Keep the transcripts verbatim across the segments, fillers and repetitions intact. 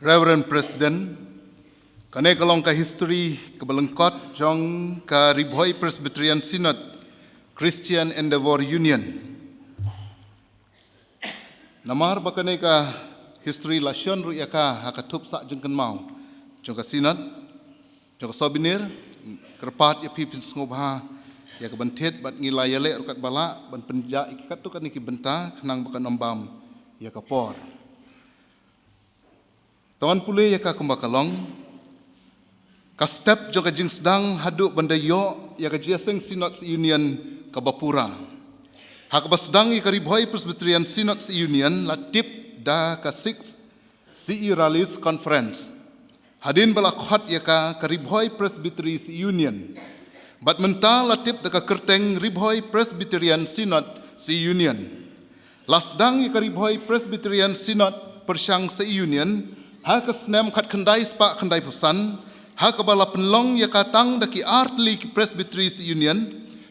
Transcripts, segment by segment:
Reverend President, kane ka long ka history kaba lyngkot jong ka Ri Bhoi Presbyterian Synod Christian Endeavour Union. Namar ba kane ka history la shon ruh ïa ka ha ka thup sah jingkynmaw jong ka Synod, jong ka Souvenir, kyrpad ïa phi phin sngewbha ïa ka ban thied bad ngi la ïaleh ruh katba lah ban pynjah ïa ki katto katne ki bynta khnang ba kan ym bam ïa ka por. Tang ban pule ïa ka kumba ka long, ka step jong ka jingsdang haduh ban da ïoh ïa ka jingïaseng Synod Union kaba pura. Ha kaba sdang ïa ka Ri Bhoi Presbyterian Synod Union la tip da ka six C E Rallies Conference. Hadien ba la khot ïa ka ka Ri Bhoi Presbytery Union. Bad mynta la tip da ka kyrteng Ri Bhoi Presbyterian Synod Union. La sdang ïa ka Ri Bhoi Presbyterian Synod Pyrshang Union ha ka snem khatkhyndai spah khyndai phew san, ha kaba la pynlong ïa ka tang da ki ar tylli ki Presbytery Union,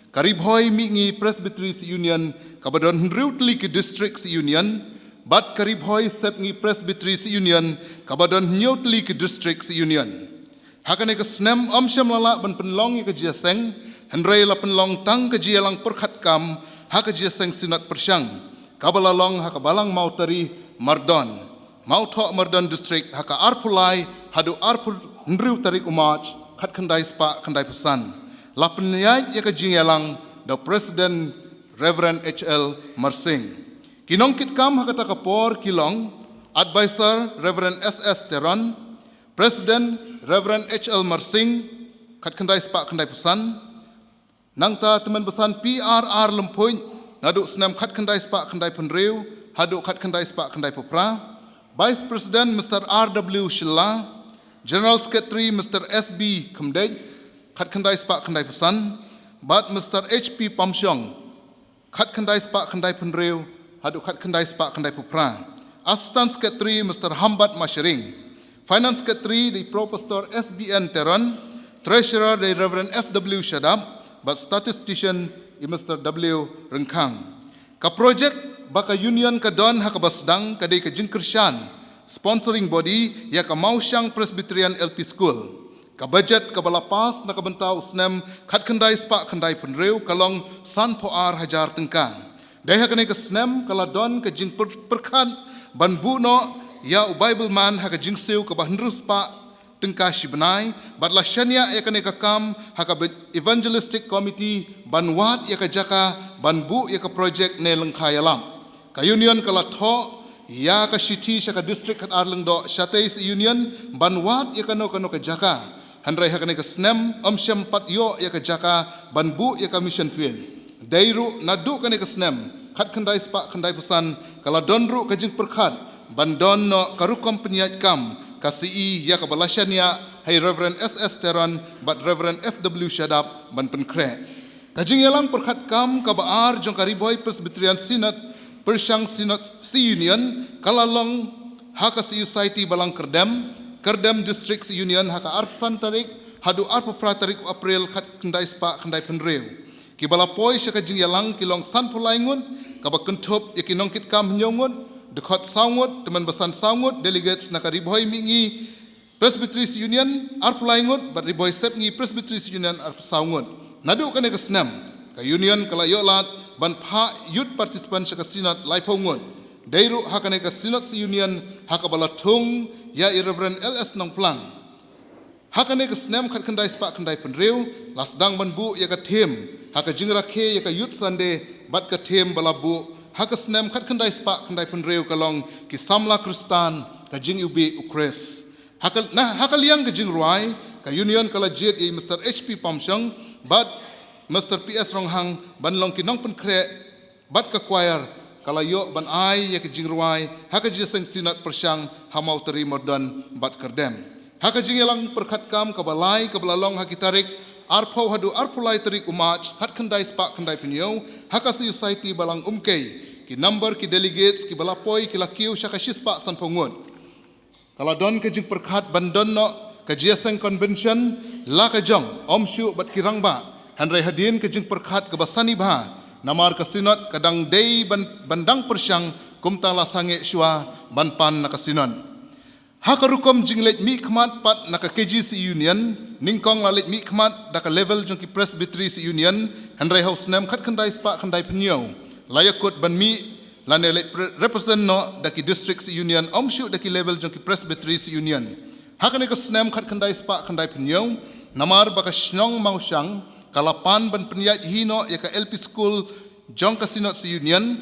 ka Ri Bhoi Mihngi Presbytery Union kaba don hynriew tylli ki District Union, bad ka Ri Bhoi Sepngi Presbytery Union kaba don hynñiew tylli ki District Union. Ha kane ka snem ym shym la lah ban pynlong ïa ka jingïaseng, hynrei la pynlong tang ka jingïalang pyrkhat kam ha ka jingïaseng Synod Pyrshang, kaba la long ha ka Balang Mawtari Mardon, Mawthoh Mardon District, ha ka arphew lai haduh arphew hynriew tarik u March khatkhyndai spah khyndai phew san. La pynïaid ïa ka jingïalang da u President Reverend H L Marsing. Ki nongkitkam ha kata ka por ki long Advisor Reverend S S Teron, President Reverend H L Marsing, khatkhyndai spah khyndai phew san. Nangta tymmen basan P R R Lymphuid, naduh snem khatkhyndai spah khyndai phew hynriew haduh khatkhyndai spah khyndai phew phra. Vice President Mister R W Shylla, General Secretary Mister S B Khymdeit, khatkhyndai spah khyndai phew san, bad Mister H P Pamshong, khatkhyndai spah khyndai phew hynriew haduh khatkhyndai spah khyndai phew phra. Assistant Secretary Mister Hambat Mashering. Finance Secretary dei Professor S B N Teron. Treasurer dei Reverend F W Shadap. Bad Statistician i Mister W Ryngkhang. Ka project ba ka Union ka don ha kaba sdang ka dei ka jingkyrshan sponsoring body ïa ka Mawshang Presbyterian L P School. Ka budget kaba la pass na ka bynta u snem khatkhyndai spah khyndai phew hynriew ka long sanphew ar hajar tyngka. Dei ha kane ka snem ka la don ka jingpyrkhat ban buh noh ïa u Bible man ha ka jingsiew kaba hynriew spah tyngka shi bnai, bad la shaniah ïa kane ka kam ha ka Evangelistic Committee ban wad ïa ka jaka ban buh ïa ka project ne lyngkha ïalap. Ka Union ka la thoh ïa ka shithi sha ka District Khatar Lyngdoh Shatei Union ban wad ïa kano kano ka jaka. Hynrei ha kane ka snem ym shym pat ïoh ïa ka jaka ban buh ïa ka mission field. Dei ruh naduh kane ka snem khatkhyndai spah khyndai phew san ka la don ruh ka jingpyrkhat ban don noh ka rukom pynïaid kam ka C E ïa kaba la shaniah ha i Reverend S S Teron bad Reverend F W Shadap ban pynkhreh. Ka jingïalang pyrkhat kam kaba ar jong ka Ri Bhoi Presbyterian Synod Pyrshang Synod Union ka la long ha ka Society Balang Kyrdem, Kyrdem District Union ha ka arphew san tarik haduh arphew phra tarik u April khatkhyndai spah khyndai phew hynriew. Kiba la poi sha ka jingïalang ki long sanphew lai ngut, kaba kynthup ïa ki nongkitkam hynñiew ngut, dkhot saw ngut, tymmen basan saw ngut, delegates na ka Ri Bhoi Mihngi Presbytery Union arphew lai ngut, bad Ri Bhoi Sepngi Presbytery Union arphew saw ngut. Naduh kane ka snem ka Union ka la ïoh lad ban phah youth participant sha ka Synod laiphew ngut. Dei ruh ha kane ka Synod Union ha kaba la thung ïa i Reverend L S Nongplang. Ha kane ka snem khatkhyndai spah khyndai phew hynriew la sdang ban buh ïa ka theme ha ka jingrakhe ïa ka Youth Sunday, bad ka theme ba la buh ha ka snem khatkhyndai spah khyndai phew hynriew ka long Ki Samla Khristan, ka jingiwbih u Khrist. Ha ka, na, ha ka liang ka jingrwai ka Union ka la jied ïa i Mister H P Pamshong bad Mister P S Ronghang ban long ki nongpynkhreh, bad ka choir ka la ïoh ban ai ïa ka jingrwai ha ka jingïaseng Synod Pyrshang ha Mawtari Mardon bad Kyrdem. Ha ka jingïalang pyrkhat kam kaba lai kaba la long ha ki tarik arphew haduh arphew lai tarik u March khatkhyndai spah khyndai phew hynñiew ha ka Society Balang Umkei, ki number ki delegates kiba la poi ki la kiew sha ka shispah sanphew ngut. Ka la don ka jingpyrkhat ban don noh ka jingïaseng convention la ka jong, ym shuh bad ki rangbah, hynrei hadien ka jingpyrkhat kaba sani bha, namar ka Synod ka dang dei ban, ban dang pyrshang kumta la sangeh shuwa ban pan na ka Synod. Ha ka rukom jingleit mihkhmat pat na ka K G C Union, nyngkong la leit mihkhmat da ka level jong ki Presbytery C Union, hynrei ha u snem khatkhyndai spah khyndai phew hynñiew la ïakut ban mih lane leit pre-, represent noh da ki District C Union, ym shuh da ki level jong ki Presbytery C Union. Ha kane ka snem khatkhyndai spah khyndai phew hynñiew, namar ba ka shnong Mawshang ka la pan ban pynïaid hi noh ïa ka L P school jong ka Synod C Union,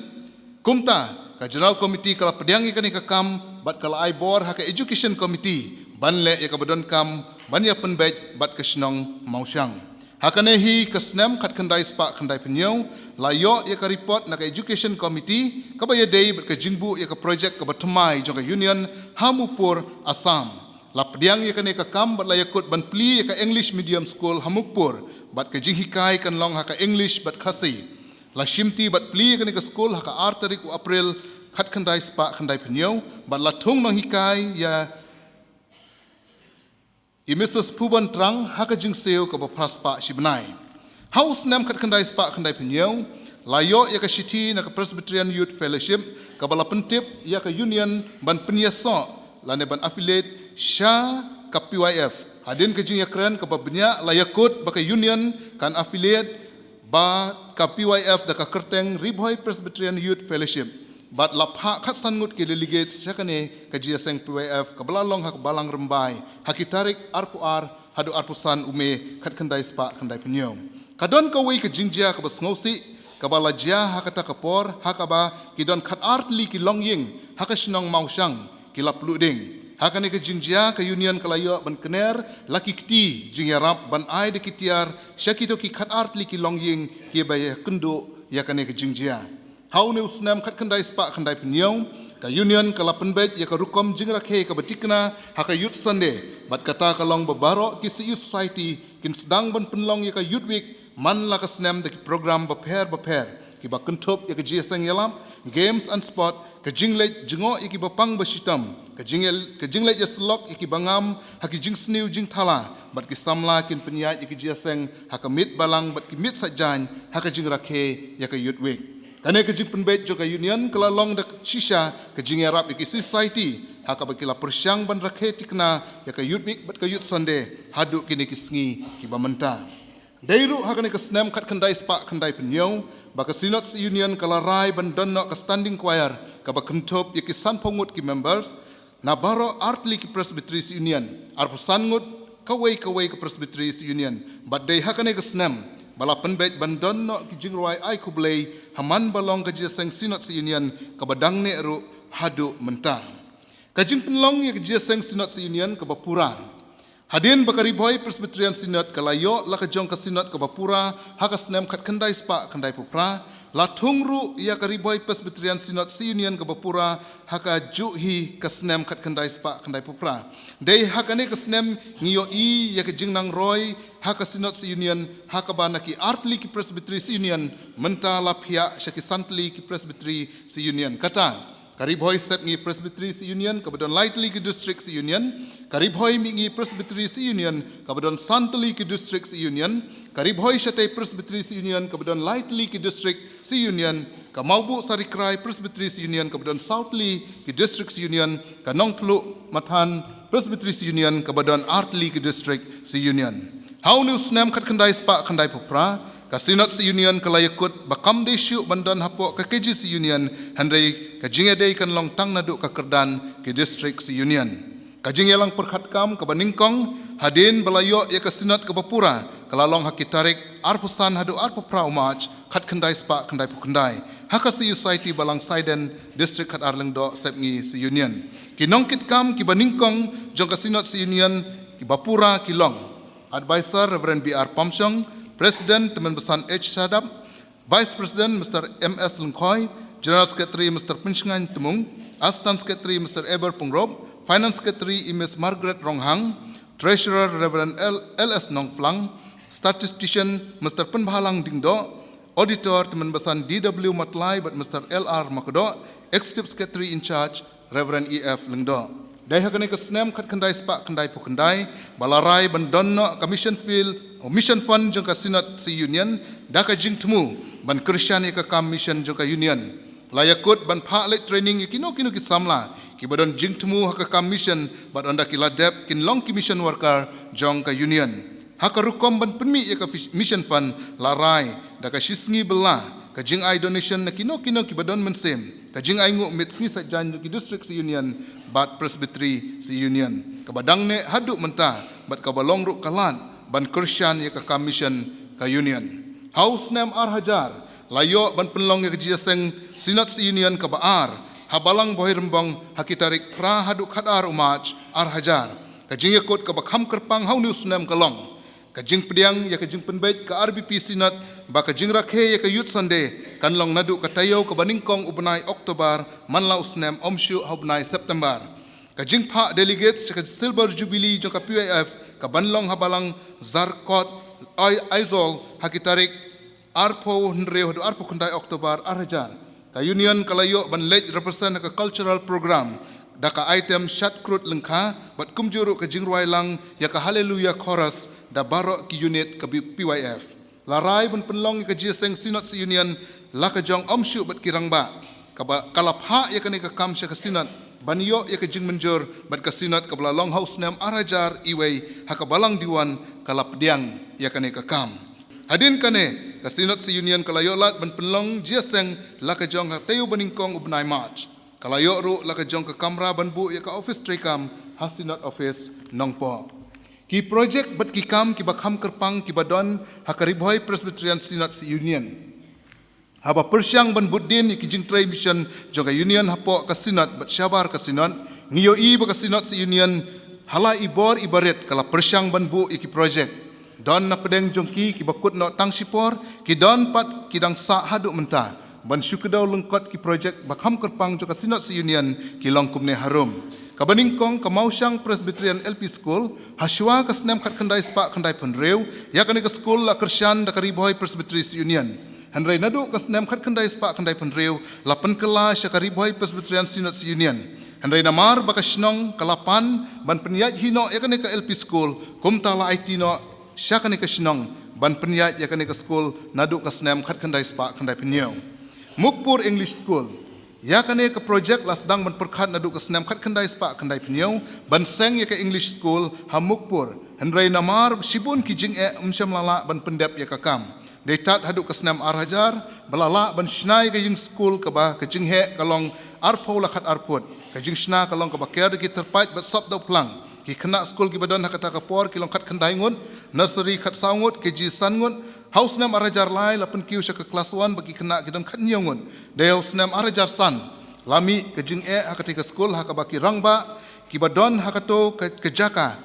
kumta ka General Committee ka la pdiang ïa kane ka kam bad ka la ai bor ha ka Education Committee ban leh ïa kaba donkam ban ïa pynbeit bad ka shnong Mawshang. Ha kane hi ka snem khatkhyndai spah khyndai phew hynñiew la ïoh ïa ka report na ka Education Committee kaba ïadei bad ka jingbuh ïa ka project kaba thymmai jong ka Union ha Mukpur, Assam. La pdiang ïa kane ka kam bad la ïakut ban plie ïa ka English Medium School ha Mukpur, bad ka jinghikai kan long ha ka English bad Khasi. La shimti bad plie ïa kane ka school ha ka ar tarik u April khatkhyndai spah khyndai phew hynñiew, bad la thung nonghikai ïa i Missus Phuban Trang ha ka jingsiew kaba phra spah shi bnai. Ha u snem khatkhyndai spah khyndai phew hynñiew la ïoh ïa ka shithi na ka Presbyterian Youth Fellowship kaba la pyntip ïa ka Union ban pynïasoh lane ban affiliate sha ka P Y F. Hadien ka jingïakren kaba bniah la ïakut ba ka Union kan affiliate bad ka P Y F da ka kyrteng Ri Bhoi Presbyterian Youth Fellowship, bad la phah khatsan ngut ki delegate sha kane ka jingïaseng P Y F kaba la long ha ka Balang Rymbai ha ki tarik arphew ar haduh arphew san u May khatkhyndai spah khyndai phew hynñiew. Ka don kawei ka jingjia kaba sngewsih kaba la jia ha kata ka por, ha kaba ki don khatar tylli ki longïing ha ka shnong Mawshang ki la pluh ding. Ha kane ka jingjia ka Union ka la ïoh ban kner la ki kti jingïarap ban ai da ki tiar sha kito ki khatar tylli ki longïing kiba ïakynduh ïa kane ka jingjia. Ha une u snem khatkhyndai spah khyndai phew hynñiew ka Union ka la pynbeit ïa ka rukom jingrakhe kaba thikna ha ka Youth Sunday, bad kata ka long ba baroh ki C U Society kin sdang ban pynlong ïa ka Youth Week man la ka snem da ki program bapher bapher kiba kynthup ïa ka jingïaseng ïalap, games and sport, ka jingleit jngoh ïa kiba pang ba shitom, ka jing-, ka jingleit ïasyllok ïa kiba ngam ha ki jingsniew jingthala, bad ki samla kin pynïaid ïa ka jingïaseng ha ka miet balang bad ki miet saitjaiñ ha ka jingrakhe ïa ka Youth Week. Kane ka jingpynbeit jong ka Union ka la long da shisha ka jingïarap ïa ki society ha kaba ki la pyrshang ban rakhe thikna ïa ka Youth Week bad ka Youth Sunday haduh kine ki sngi kiba mynta. Dei ruh ha kane ka snem khatkhyndai spah khyndai phew hynñiew ba ka Synod C Union ka la rai ban don noh ka standing choir kaba kynthup ïa ki sanphew ngut ki members na baroh ar tylli ki Presbytery C Union, arphew san ngut kawei kawei ka Presbytery C Union. Bad dei ha kane ka snem ba la pynbeit ban don noh ki jingrwai ai khublei ha man ba long ka jingïaseng Synod C Union kaba dang neh ruh haduh mynta. Ka jingpynlong ïa ka jingïaseng Synod C Union kaba pura. Hadien ba ka Ri Bhoi Presbyterian Synod ka la ïoh la ka jong ka Synod kaba pura ha ka snem khatkhyndai spah khyndai phew phra, la thung ruh ïa ka Ri Bhoi Presbyterian Synod C Union kaba pura ha ka juh hi ka snem khatkhyndai spah khyndai phew phra. Dei ha kane ka snem ngi ïohi ïa ka jingnang roi ha ka Synod C Union, ha kaba na ki ar tylli ki Presbytery C Union mynta la phiah sha ki san tylli ki Presbytery C Union. Kata ka Ri Bhoi Sepngi Presbytery C Union kaba don lai tylli ki District C Union, ka Ri Bhoi Mihngi Presbytery C Union kaba don san tylli ki District C Union, ka Ri Bhoi Shatei Presbytery C Union kaba don lai tylli ki District C Union, ka Mawbuh Sarikrai Presbytery C Union kaba don saw tylli ki District C Union, ka Nongtluh Mathan Presbytery C Union kaba don ar tylli ki District C Union. Ha une u snem khatkhyndai spah khyndai phew phra, ka Synod C Union ka la ïakut ba kam dei shuh ban don hapoh ka K G C Union, hynrei ka jingïadei kan long tang naduh ka kyrdan ki District C Union. Ka jingïalang pyrkhat kam kaba nyngkong hadien ba la ïoh ïa ka Synod kaba pura ka la long ha ki tarik arphew san haduh arphew phra u March khatkhyndai spah khyndai phew khyndai ha ka C U Society Balang Saiden, District Khatar Lyngdoh, Sepngi C Union. Ki nongkitkam kiba nyngkong jong ka Synod C Union kiba pura ki long Advisor Reverend B R Pamshong, President Tymmen Basan H Shadap, Vice President Mister M S Lyngkhoi, General Secretary Mister Pynshngain Tmung, Assistant Secretary Mister Eber Pyngrope, Finance Secretary i Miss Margaret Ronghang, Treasurer Reverend L-, L S Nongphlang, Statistician Mister Pynbhalang Diengdoh, Auditor Tymmen Basan D W Matlai bad Mister L R Makdoh, Executive Secretary in Charge Reverend E F Lyngdoh. Dei ha kane ka snem khatkhyndai spah khyndai phew khyndai ba la rai ban don noh ka Mission Field, Mission Fund jong ka Synod C Union da ka jingthmu ban kyrshan ïa ka kam mission jong ka Union. La ïakut ban phah leit training ïa kino kino ki samla Kiba don jingthmu ha ka kam mission bad ynda ki la dep kin long ki mission worker jong ka Union. Ha ka rukom ban pynmih ïa ka fis-, mission fund la rai da ka shisngi bylla ka jingai donation na kino kino kiba don mynsiem, ka jingai nguh miet sngi Saitjaiñ ki District Union bad Presbytery Union, kaba dang neh haduh mynta bad kaba long ruh ka lad ban kyrshan ïa ka kam mission ka Union. Ha u snem ar hajar la ïoh ban pynlong ïa ka jingïaseng Synod Union kaba ar ha Balang Bhoirymbong ha ki tarik phra haduh khatar u March ar hajar. Ka jingïakut kaba kham kyrpang ha une u snem ka long ka jingpdiang ïa ka jingpynbeit ka R B P Synod, ba ka jingrakhe ïa ka Youth Sunday kan long naduh ka taïew kaba nyngkong u bnai October man la u snem ym shuh ha u bnai September. Ka jingphah delegates sha ka Silver Jubilee jong ka P Y F ka ban long ha Balang Zarkot, Ai-, Aizawl ha ki tarik arphew hynriew haduh arphew khyndai October ar hajar. Ka Union ka la ïoh ban leit represent ha ka cultural program da ka item Shad Krut Lyngkha bad kumjuh ruh ka jingrwai lang ïa ka Hallelujah Chorus da baroh ki unit ka B-, P Y F. La rai ban pynlong ïa ka jingïaseng Synod Union la ka jong ym shuh bad ki rangbah. Kaba ka la phah ïa kane ka kam sha ka Synod ban ïoh ïa ka jingmynjur bad ka Synod kaba la long ha u snem ar hajar iwei ha ka Balang Diwan ka la pdiang ïa kane ka kam. Hadien kane ka Synod Union ka la ïoh lad ban pynlong jingïaseng la ka jong ha taïew ba nyngkong u bnai March. Ka la ïoh ruh la ka jong ka kamra ban buh ïa ka office treikam ha Synod Office Nongpoh. Ki project bad ki kam kiba kham kyrpang kiba don ha ka Ri Bhoi Presbyterian Synod Union. Haba pyrshang ban bud dien ïa ki jingtrei mission jong ka Union hapoh ka Synod bad shabar ka Synod, ngi ïohi ba ka Synod Union ha la i bor i barit ka la pyrshang ban buh ïa ki project. Don na pdeng jong ki kiba kut noh tang shipor, ki don pat ki dang sah haduh mynta. Ban shu kdew lyngkot ki project ba kham kyrpang jong ka Synod Union ki long kumne harum. Kaba nyngkong ka Mawshang Presbyterian L P School, ha shuwa ka snem khatkhyndai spah khyndaiphew hynriew, ïa kane ka skul la kyrshan da ka Ri Bhoi Presbyterian Union. Hynrei naduh ka snem khatkhyndai spah khyndaiphew hynriew la pynkylla sha ka Ri Bhoi Presbyterian Synod Union. Hynrei namar ba ka shnong ka la pan ban pynïaid hi noh ïa kane ka L P School, kumta la aiti noh sha kane ka shnong ban pynïaid ïa kane ka skul naduh ka snem khatkhyndai spah khyndaiphew hynñiew. Mukpur English School. Ïa kane ka project la sdang ban pyrkhat naduh ka snem khatkhyndai spah khyndaiphew hynñiew ban seng ïa ka English School ha Mukpur. Hynrei namar shibun ki jingeh ym shym la lah ban pyndep ïa ka kam. Dei tad haduh ka snem ar hajar ba la lah ban shna ïa ka ïing skul kaba ka jingheh ka long arphew la khatar phut. Ka jingshna ka long kaba ker da ki tyrpait bad sop da u phlang. Ki khynnah skul kiba don ha kata ka por ki long khatkhyndai ngut, nursery khatsaw ngut, K G san ngut. Ha u snem ar hajar lai la pynkiew sha ka klas one ba ki khynnah ki don khathynñiew ngut. Dei ha u snem ar hajar san la mih ka jingeh ha katei ka skul ha kaba ki rangbah kiba don ha kato ka, ka jaka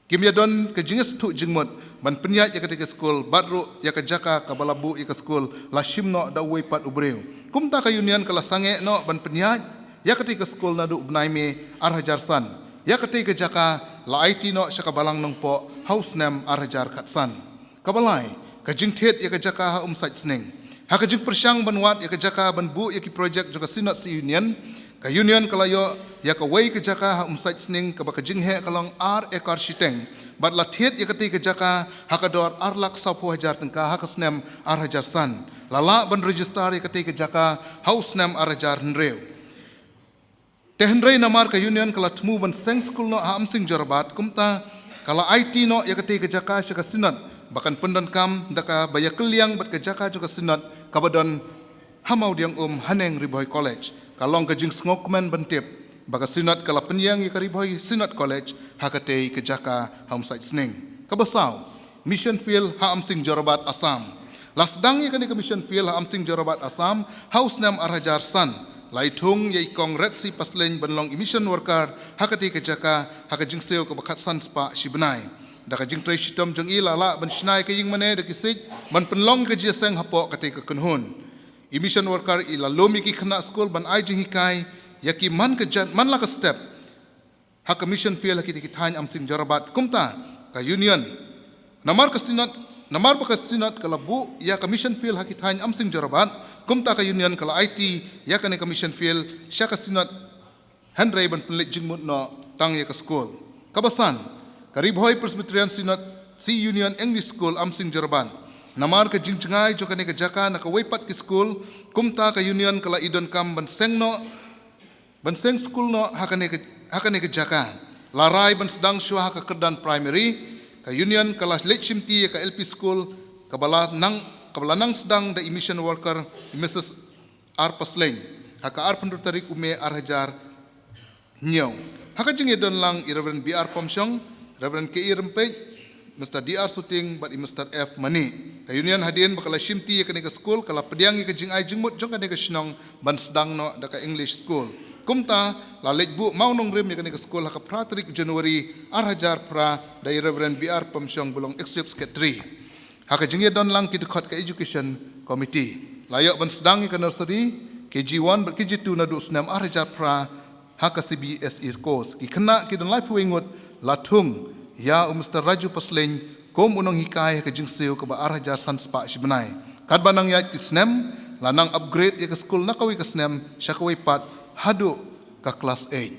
kim ïa don ka jingïasngewthuh jingmut ban pynïaid ïa katei ka skul bad ruh ïa ka jaka kaba la buh ïa ka skul la shim noh da uwei pat u briew. Kumta ka Union ka la sangeh noh ban pynïaid ïa katei ka skul naduh u bnai May ar hajar san. Ïa katei ka jaka la aiti noh sha ka Balang Nongpoh ha u snem ar hajar khatsan. Kaba lai, ka jingthied ïa ka jaka ha Umsait Sning. Ha ka jingpyrshang ban wad ïa ka jaka ban buh ïa ki project jong ka Synod Union, ka Union ka la ïoh ïa kawei ka jaka ha Umsait Sning kaba ka jingheh ka long ar ekar shiteng. Bad la thied ïa katei ka jaka ha ka dor ar lak sawphew hajar tyngka ha ka snem ar hajar san. La lah ban register ïa katei ka jaka ha u snem ar hajar hynriew. Te hynrei namar ka Union ka la thmu ban seng skul noh ha Amsing Jorabat, kumta ka la aiti noh ïa katei ka jaka sha ka Synod ba kan pyndonkam da kaba ïakylliang bad ka jaka jong ka Synod kaba don ha Mawdiangum haneng Ri Bhoi College. Ka long ka jingsngewkmen ban tip ba ka Synod ka la pynïeng ïa ka Ri Bhoi Synod College ha katei ka jaka ha Umsait Sning. Kaba saw, Mission Field ha Amsing Jorabat, Assam. La sdang ïa kane ka Mission Field ha Amsing Jorabat, Assam ha u snem ar hajar san. La ïathung ïa i Kong Retsi Paslein ban long i mission worker ha katei ka jaka ha ka jingsiew kaba khatsan spah shi bnai. Da ka jingtrei shitom jong i la lah ban shna ïa ka ïing mane da ki siej ban pynlong ïa ka jingïaseng hapoh katei ka kynhun. I mission worker i la lum ïa ki khynnah skul ban ai jinghikai ïa ki man ka jait man la ka step ha ka Mission Field ha ki, ki thaiñ Amsing Jorabat. Kumta ka Union, namar ka Synod, namar ba ka Synod ka la buh ïa ka Mission Field ha ki thaiñ Amsing Jorabat, kumta ka Union ka la aiti ïa kane ka Mission Field sha ka Synod, hynrei ban pynleit jingmut noh tang ïa ka skul. Kaba san, ka Ri Bhoi Presbyterian Synod Union English School Amsing Jorabat. Namar ka jingjngai jong kane ka jaka na kawei pat ki skul, kumta ka Union ka la ïoh donkam ban seng noh ban seng skul noh ha kane ka, ha kane ka jaka. La rai ban sdang shuwa ha ka kyrdan primary, ka Union ka la leit shimti ïa ka L P school kaba la nang, kaba la nang sdang da i mission worker, i Missus R Paslein, ha ka arphew hynriew tarik u May ar hajar hynñiew. Ha ka jingïadon lang i Reverend B R Pamshong, Reverend K E Rympeit, Mister D R Suting bad i Mister F Mani. Ka Union hadien ba ka la shimti ïa kane ka skul, ka la pdiang ïa ka jingai jingmut jong kane ka shnong ban sdang noh da ka English school. Kumta la leit buh mawnongrim ïa kane ka skul ha ka phra tarik January ar hajar phra da i Reverend B R Pamshong ba long Executive Secretary. Ha ka jingïadon lang ki dkhot ka Education Committee, la ïoh ban sdang ïa ka nursery, K G one bad K G two naduh u snem ar hajar phra ha ka C B S E course. Ki khynnah ki don laiphew wei ngut, la thung ïa u Mister Raju Paslein kum u nonghikai ha ka jingsiew kaba ar hajar san spah shi bnai. Katba nang ïaid ki snem, la nang upgrade ïa ka skul na kawei ka snem sha kawei pat haduh ka class eight.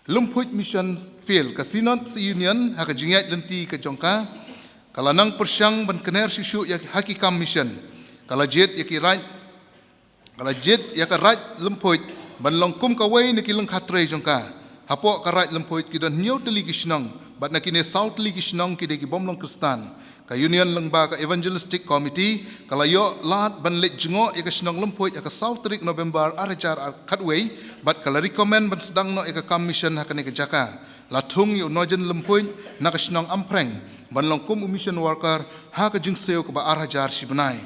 Lymphuid Mission Field, ka Synod C Union ha ka jingïaid lynti ka jong ka, ka la nang pyrshang ban kner shuh shuh ïa ha ki kam mission. Ka la jied ïa ki raid, ka la jied ïa ka raid Lymphuid ban long kum kawei na ki lyngkha trei jong ka. Hapoh ka raid Lymphuid ki don hynñiew tylli ki shnong, bad na kine saw tylli ki shnong ki dei ki bym long Khristan. Ka Union lyngba ka Evangelistic Committee ka la ïoh lad ban leit jngoh ïa ka shnong Lymphuid ha ka saw tarik November ar hajar ar khatwei, bad ka la recommend ban sdang noh ïa ka kam mission ha kane ka jaka. La thung ïa u Nongïalam Lymphuid na ka shnong Ampreng ban long kum u mission worker ha ka jingsiew kaba ar hajar shi bnai.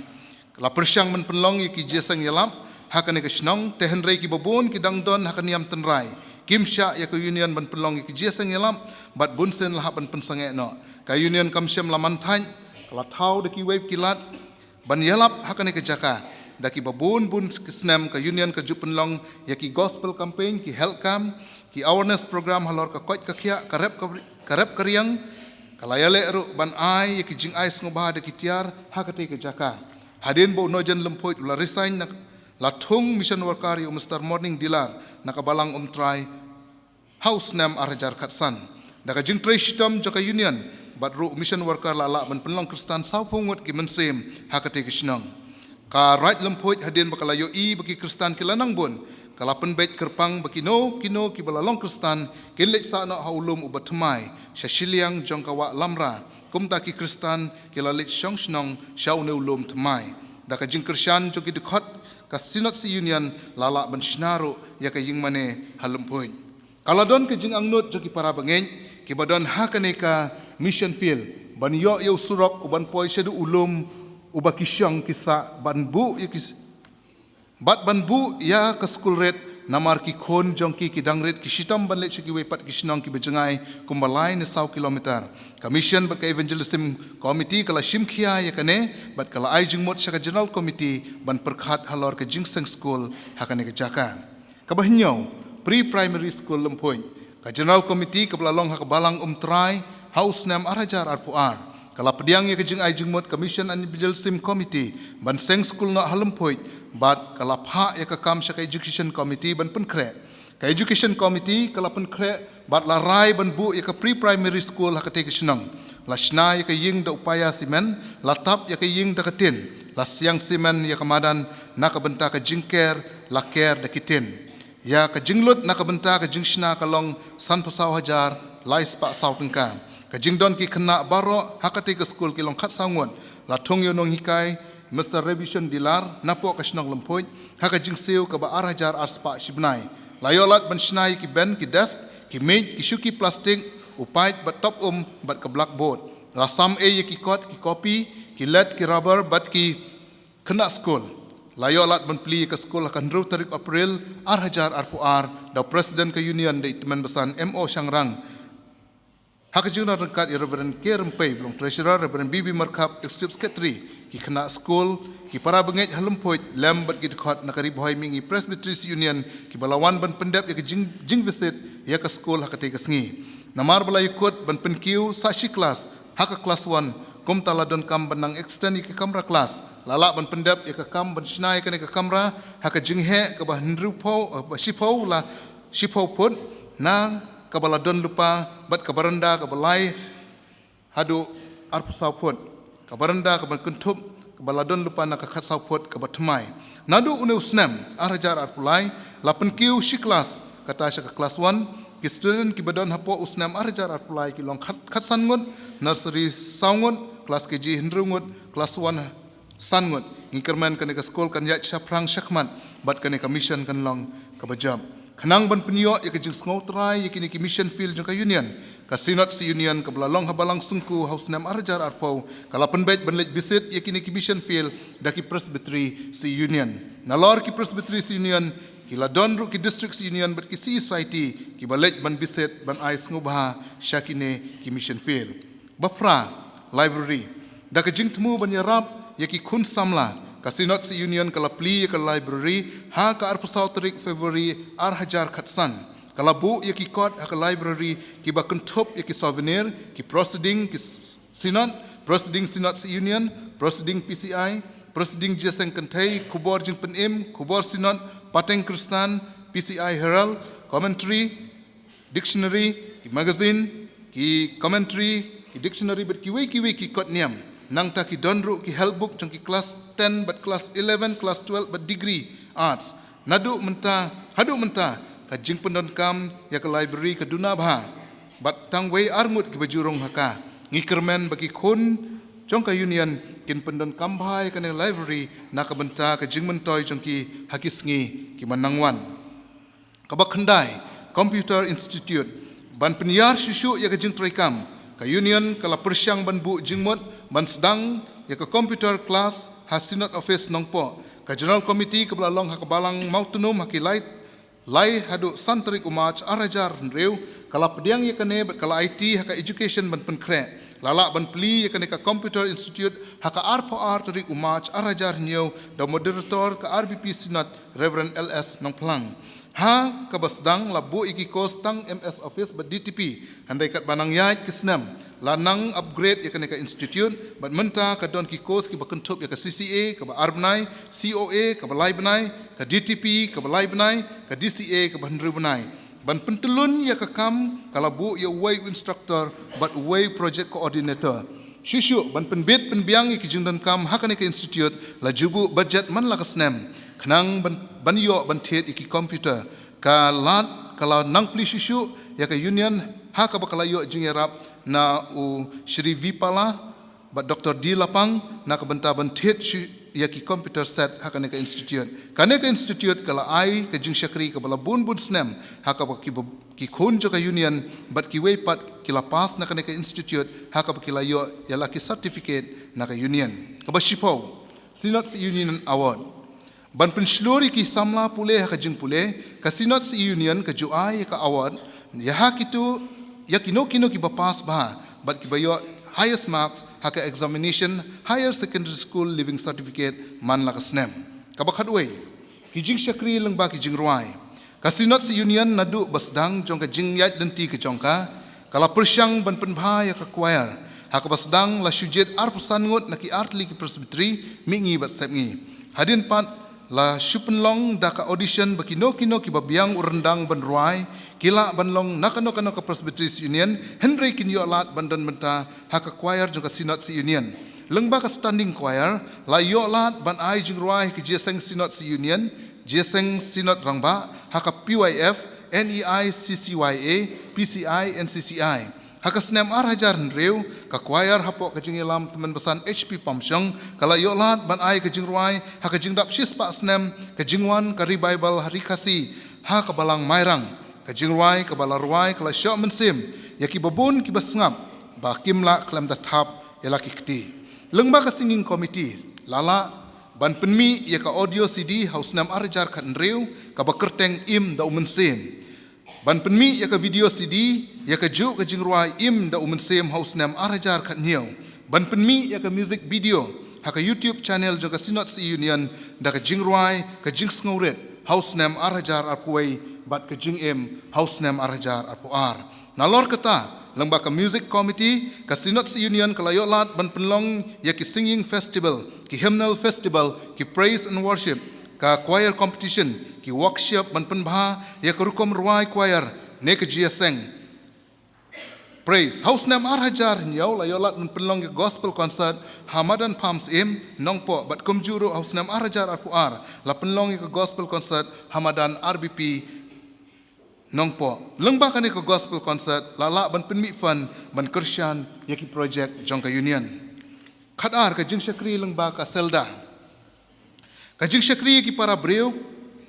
Ka la pyrshang ban pynlong ïa ki jingïaseng ïalap ha kane ka shnong, te hynrei kiba bun ki dang don ha ka niam tynrai, kim shah ïa ka Union ban pynlong ïa ki jingïaseng ïalap, bad bunsien la hap ban pynsangeh noh. Ka Union kam shym la man thait, ka la thaw da kiwei ki lad ban ïalap ha kane ka jaka. Da kiba bun bun ki snem ka Union ka ju pynlong ïa ki gospel campaign, ki health camp, ki awareness program halor ka koit ka khiah, ka rep ka, ka rep ka riang. Ka la ïaleh ruh ban ai ïa ki jingai sngewbha da ki tiar ha katei ka jaka. Hadien ba u Nongïalam Lymphuid u la resign, na la thung mission worker ïa u Mister Morning Dilar na ka Balang Umtrai ha u snem ar hajar khatsan. Da ka jingtrei shitom jong ka Union bad ruh u mission worker la lah ban pynlong Khristan sawphew ngut ki mynsiem ha katei ka shnong. Ka raid Lymphuid hadien ba ka la ïohi ba ki Khristan ki la nang bun, ka la pynbeit kyrpang ba kino kino kiba la long Khristan kin leit sah noh ha u lum uba thymmai sha shiliang jong ka wah Lamra. Kumta ki Khristan ki la leit shong shnong sha une u lum thymmai. Da ka jingkyrshan jong ki dkhot ka Synod C Union la lah ban shna ruh ïa ka ïingmane ha Lymphuid. Ka la don ka jingangnud jong ki para bangeit kiba don ha kane ka mission field ban ïoh ïa u surok uban poi shaduh u lum uba ki shong ki sah, ban buh ïa ki s-, bad ban buh ïa ka skul rit, namar ki khun jong ki ki dang rit, ki shitom ban leit sha kiwei pat ki shnong kiba jngai kumba lai ne saw kilometer. Ka mission bad ka evangelism committee ka la shim khia ïa kane bad ka la ai jingmut sha ka general committee ban pyrkhat halor ka jingseng skul ha kane ka jaka. Kaba hynñiew, Pre-Primary School Lymphuid. Ka General Committee kaba la long ha ka Balang Umtrai ha u snem ar hajar arphew ar, ka la pdiang ïa ka jingai jingmut ka Mission and Evangelism Committee ban seng skul noh ha Lymphuid, bad ka la phah ïa ka kam sha ka Education Committee ban pynkhreh. Ka Education Committee ka la pynkhreh bad la rai ban buh ïa ka Pre-Primary School ha katei ka shnong. La shna ïa ka ïing da u paia cement, la tap ïa ka ïing da ka tin, la siang cement ïa ka madan, na ka bynta ka jingker, la ker da ki tin. Ïa ka jinglut na ka bynta ka jingshna ka long sanphew saw hajar lai spah saw tyngka. Ka jingdon ki khynnah baroh ha katei ka skul ki long khatsaw ngut. La thung ïa u nonghikai Mister Rebishon Dilar napoh ka shnong Lymphuid ha ka jingsiew kaba ar hajar ar spah shi bnai. La ïoh lad ban shna ïa ki bench, ki desk, ki miej, ki shuki plastik, u paip bad top um bad ka blackboard. La sam ei ïa ki kot, ki kopi, ki led, ki rubber bad ki khynnah skul. La ïoh lad ban plie ïa ka skul ha ka hynriew tarik April ar hajar arphew ar da u President ka Union da i Tymmen Basan M O Shangrang. Ha ka jingrwai ryngkat ïa Reverend K Rympei ba long Treasurer, Reverend B B Markhap Executive Secretary, ki khynnah skul, ki para bangeit ha Lymphuid lem bad ki dkhot na ka Ri Bhoi Mihngi Presbytery Union kiba la wan ban pyndep ïa ka jing, jingvisit ïa ka skul ha katei ka sngi. Namar ba la ïakut ban pynkiew sa shi klas ha ka klas one, kumta la donkam ban nang extend ïa ka kamra klas. La lah ban pyndep ïa ka kam ban shna ïa kane ka kamra ha ka jingheh kaba hynriewphew, eh, ba shiphew la shiphew phut, na kaba la don lypa, bad ka baranda kaba lai haduh arphew saw phut. Ka baranda kaba kynthup kaba la don lypa na ka khatsaw phut kaba thymmai. Naduh une u snem ar hajar arphew lai, La pynkiew shi klas, kata sha ka klas one, ki student kiba don hapoh u snem ar hajar arphew lai ki long khat, khatsan ngut, nursery saw ngut, klas K G hynriew ngut, klas one san ngut. Ngi kyrmen kane ka skul kan ïaid shaphrang shakhmat bad kane ka mission kan long kaba jop. Khnang ban pynïoh ïa ka jingsngew trai ïa kine ki mission field jong ka Union, ka Synod C Union kaba la long ha Balang Syngku ha u snem ar hajar arphew, ka la pynbeit ban leit bisit ïa kine ki mission field da ki Presbytery C Union. Nalor ki Presbytery C Union ki la don ruh ki District C Union bad ki C Society kiba leit ban bisit ban ai sngewbha sha kine ki mission field. Ba phra, library. Da ka jingthmu ban ïarap ïa ki khun samla, ka Synod C Union ka la plie ïa ka library ha ka arphew saw tarik February ar hajar khatsan. Ka la buh ïa ki kot ha ka library kiba kynthup ïa ki souvenir, ki proceeding, ki s-, Synod, proceeding Synod C Union, proceeding P C I, proceeding Jingïaseng Kynthei, khubor jingpynim, khubor Synod, pateng Khristan, P C I Herald, commentary, dictionary, ki magazine, ki commentary, ki dictionary bad kiwei kiwei ki kot niam. Nangta ki don ruh ki help book jong ki klas ten bad klas eleven, klas twelve bad degree arts. Naduh mynta, haduh mynta, ka jingpyndonkam ïa ka library ka duna bha. Bad tang wei ar ngut kiba ju rung ha ka. Ngi kyrmen ba ki khun jong ka Union kin pyndonkam bha ïa kane library na ka bynta ka jingmyntoi jong ki ha ki sngi kiban nang wan. Kaba khyndai, Computer Institute. Ban pynïar shuh shuh ïa ka jingtrei kam, ka Union ka la pyrshang ban buh jingmut ban sdang ïa ka computer class ha Synod Office Nongpoh. Ka General Committee kaba la long ha ka Balang Mawtnum ha ki lai, lai haduh san tarik u March ar hajar hynriew, ka la pdiang ïa kane bad ka la aiti ha ka Education ban pynkhreh. La lah ban plie ïa kane ka Computer Institute ha ka arphew ar tarik u March ar hajar hynñiew da u Moderator ka R B P Synod Reverend L S Nongphlang. Ha kaba sdang la buh ïa ki course tang M S Office bad D T P, hynrei katba nang ïaid ki snem la nang upgrade ïa kane ka institute, bad mynta ka don ki course kiba kynthup ïa ka C C A kaba ar bnai, C O A kaba lai bnai, ka D T P kaba lai bnai, ka D C A kaba hynriew bnai. Ban pyntyllun ïa ka kam ka la buh ïa uwei u instructor bad uwei u project coordinator. Shuh shuh ban pynbit pynbiang ïa ki jingdonkam ha kane ka institute la ju buh budget man la ka snem khnang ban, ban ïoh ban thied ïa ki computer. Ka lad ka la nang plie shuh shuh ïa ka Union ha kaba ka la ïoh jingïarap na u Shri V Pala bad Doctor D Lapang na ka bynta ban thied shuh ïa ki computer set ha kane ka institute. Kane ka institute ka la ai ka jingshakri kaba la bun bun snem ha kaba ki ba, ki khun jong ka Union bad kiwei pat ki la pass na kane ka institute ha kaba ki la ïoh ïa la ki certificate na ka Union. Kaba shiphew, Synod C Union Award. Ban pynshlur ïa ki samla pule ha ka jingpule, ka Synod C Union ka ju ai ïa ka award ïa ha kito, ïa kino kino kiba pass bha bad kiba ïoh highest marks ha ka examination Higher Secondary School Leaving Certificate man la ka snem. Kaba khatwei, ki jingshakri lyngba ki jingrwai. Ka Synod C Union naduh ba sdang jong ka jingïaid lynti ka jong ka, ka la pyrshang ban pynbha ïa ka choir. Ha kaba sdang la shu jied arphew san ngut na ki artylli ki presbytery, mihngi bad sepngi. Hadien pat la shu pynlong da ka audition ba kino kino kiba biang u ryndang ban rwai ki lah ban long na kano kano ka Presbytery Union, hynrei kin ïoh lad ban don bynta ha ka choir jong ka Synod C Union. Lyngba ka standing choir la ïoh lad ban ai jingrwai ha ka Jingïaseng Synod C Union, Jingïaseng Synod Rangbah, ha ka P Y F, N E I C C Y A, P C I, N C C I. Ha ka snem ar hajar hynriew, ka choir hapoh ka jingïalam tymmen basan H P Pamshong ka la ïoh lad ban ai ka jingrwai ha ka jingdap shispah snem ka jingwan ka revival ha Ri Khasi ha ka Balang Mairang. Ka jingrwai kaba la rwai ka la shoh mynsiem ïa kiba bun kiba sngap ba kim lah khlem da thap ïa la ki kti. Lyngba ka singing committee la lah ban pynmih ïa ka audio C D ha u snem ar hajar khathynriew kaba kyrteng Im da u Mynsiem. Ban pynmih ïa ka video C D ïa kajuh ka jingrwai Im da u Mynsiem ha u snem ar hajar khathynñiew. Ban pynmih ïa ka music video ha ka YouTube channel jong ka Synod C Union da ka jingrwai Ka Jingsngewrit ha u snem ar hajar arphew wei bad Ka Jingim ha u snem ar hajar arphew ar. Nalor kata, lyngba ka music committee, ka Synod C Union ka la ïoh lad ban pynlong ïa ki singing festival, ki hymnal festival, ki praise and worship, ka choir competition, ki workshop ban pynbha ïa ka rukom rwai choir ne ka jingïaseng. Praise. Ha u snem ar hajar hynñiew la ïoh lad ban pynlong ïa ka gospel concert ha madan Palm Syiem, Nongpoh, bad kumjuh ruh ha u snem ar hajar arphew ar la pynlong ïa ka gospel concert ha madan R B P Nongpoh. Lyngba kane ka gospel concert la lah ban pynmih fund ban kyrshan ïa ki project jong ka union. Khatar, ka jingshakri lyngba ka SELDA. Ka jingshakri ïa ki para briew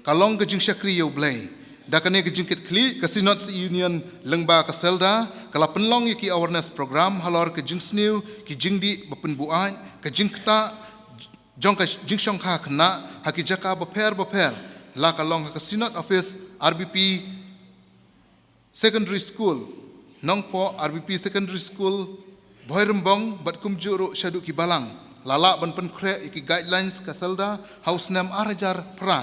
ka long ka jingshakri ïa U Blei. Da kane ka jingkitkhlieh, ka Synod Union lyngba ka SELDA ka la pynlong ïa ki awareness program halor ka jingsniew ki jingdih ba pynbuaid, ka jingktah jong ka jingshongkha khynnah ha ki jaka bapher bapher, la ka long ha ka Synod Office, R B P Secondary School Nongpoh, R B P Secondary School Bhoirymbong, bad kumjuh ruh shaduh ki balang. La lah ban pynkhreh ïa ki guidelines ka SELDA ha u snem ar hajar phra.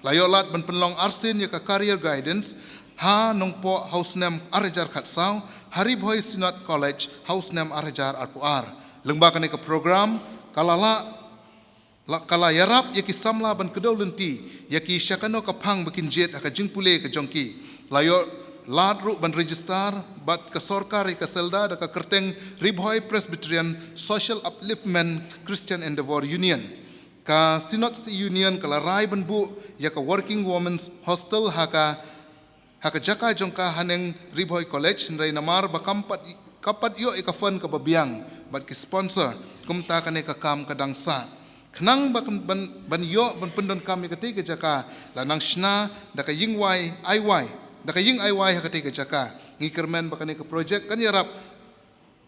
La ïoh lad ban pynlong arsien ïa ka career guidance ha Nongpoh ha u snem ar hajar khatsaw, ha Ri Bhoi Synod College ha u snem ar hajar arphew ar. Lyngba kane ka program ka la lah la ka la ïarap ïa ki samla ban kdew lynti ïa ki sha kano ka phang ba kin jied ha ka jingpule ka jong ki. La ïoh lad ruh ban register bad ka sorkar ïa ka SELDA da ka kyrteng Ri Bhoi Presbyterian Social Upliftment Christian Endeavour Union. Ka Synod Union ka la rai ban buh ïa ka Working Women's Hostel ha ka ha ka jaka jong ka haneng Ri Bhoi College, hynrei namar ba kam pat, kam pat ïoh ïa ka fund kaba biang bad ki sponsor, kumta kane ka kam ka dang sah. Khnang ba kan, ban, ban ïoh ban pyndonkam ïa katei ka jaka, la nang shna da ka ïing wai ai wai, da ka ïing ai wai ha katei ka jaka. Ngi kyrmen ba kane ka project kan ïarap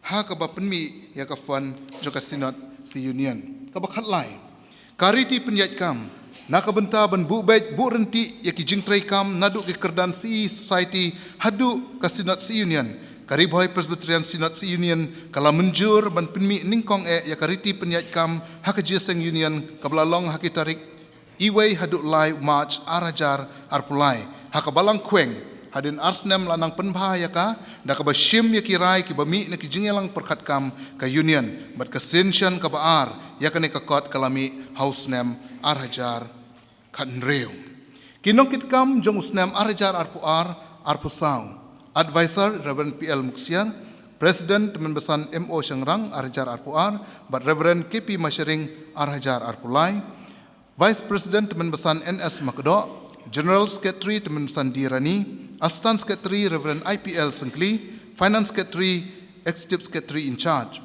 ha kaba pynmih ïa ka fund jong ka Synod Union. Kaba khatlai, ka riti pynïaid kam. Na ka bynta ban buh beit buh ryntih ïa ki jingtrei kam naduh ki kyrdan C E Society haduh ka Synod Union, ka Ri Bhoi Presbyterian Synod Union ka la mynjur ban pynmih nyngkong eh ïa ka riti pynïaid kam ha ka jingïaseng Union kaba la long ha ki tarik iwei haduh lai March ar hajar arphew lai ha ka Balang Khweng. Hadien ar snem la nang pynbha ïa ka da kaba shim ïa ki rai kiba mih na ki jingïalang pyrkhat kam ka Union, bad ka sien shen kaba ar ïa kane ka kot ka la mih ha u snem ar hajar khathynriew. Ki nongkitkam jong u snem ar hajar arphew ar arphew saw: Advisor Reverend P L Muksiar, President Tymmen Basan M O Shangrang ar hajar arphew ar, bad Reverend K P Masharing ar hajar arphew lai. Vice President Tymmen Basan N S Makdoh, General Secretary Tymmen Basan D Rani, Assistant Secretary Reverend I P L Syngkli, Finance Secretary, Executive Secretary in charge.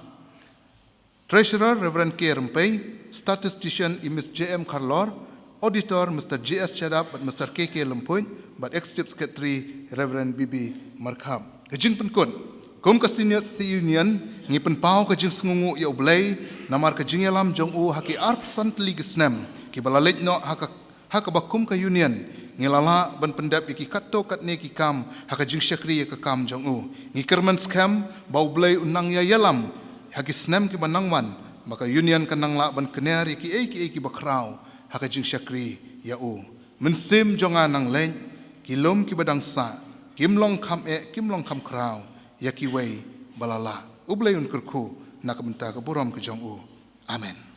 Treasurer Reverend K Rympei, Statistician i Miss J M Kharlor, Auditor Mister J S Shadap bad Mister K K Lymphuid, bad Executive Secretary Reverend B B Markhap. Ka jingpynkut. Kum ka Synod Union, ngi pynpaw ka jingsngewnguh ïa U Blei namar ka jingïalam jong u ha ki arphew san tylli ki snem kiba la leit noh ha ka, ha kaba kum ka Union ngi la lah ban pyndep ïa ki katto katne ki kam ha ka jingshakri ïa ka kam jong u. Ngi kyrmen skhem ba U Blei un nang ïa ïalam ha ki snem kiba nang wan, ba ka Union kan nang lah ban kner ïa kiei kiei kiba khraw ha ka jingshakri ïa u. Mynsiem jong nga nang leit, ki lum kiba dang sah, kim long kham eh, kim long kham khraw ïa kiwei ba la lah. U Blei un kyrkhu na ka bynta ka burom ka jong u. Amen.